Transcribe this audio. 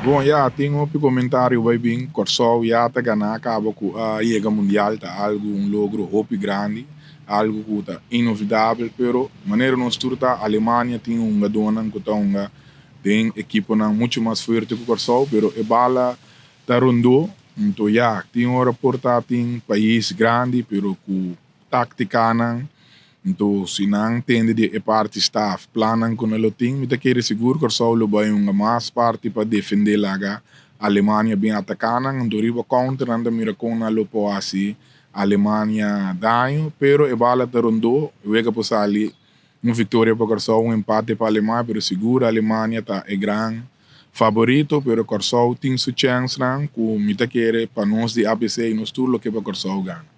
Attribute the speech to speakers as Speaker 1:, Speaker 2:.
Speaker 1: Bon ya, tin hopi komentario bai bin. Kòrsou ya ta ganá kaba ku a yega mundial ta algu un logro hopi grandi, algu ku ta inolvidabel, pero manera nos tur ta Alemania tin hungadónan ku ta hunga den ekiponan muchu mas fuerte ku Kòrsou, pero e bala ta rondó, anto ya, tin ora por ta tin pais grandi pero ku Táktikanan, Anto si nan tende di e parti staf, plannan ku nan lo tin, mi ta kere sigur Kòrsou lo bai hunga mas parti pa defendé laga Alemania bin ataká nan. Anto riba counter nan ta mira kon nan lo por hasi Alemania daño, pero e bala ta rondó, e wega por sali un viktoria pa Kòrsou, un empate pa Alemania, pero sigur Alemania ta e gran faborito, pero Kòrsou tin su chènsnan ku mi ta kere pa nos di ABC i nos tur lo ke pa Kòrsou gana.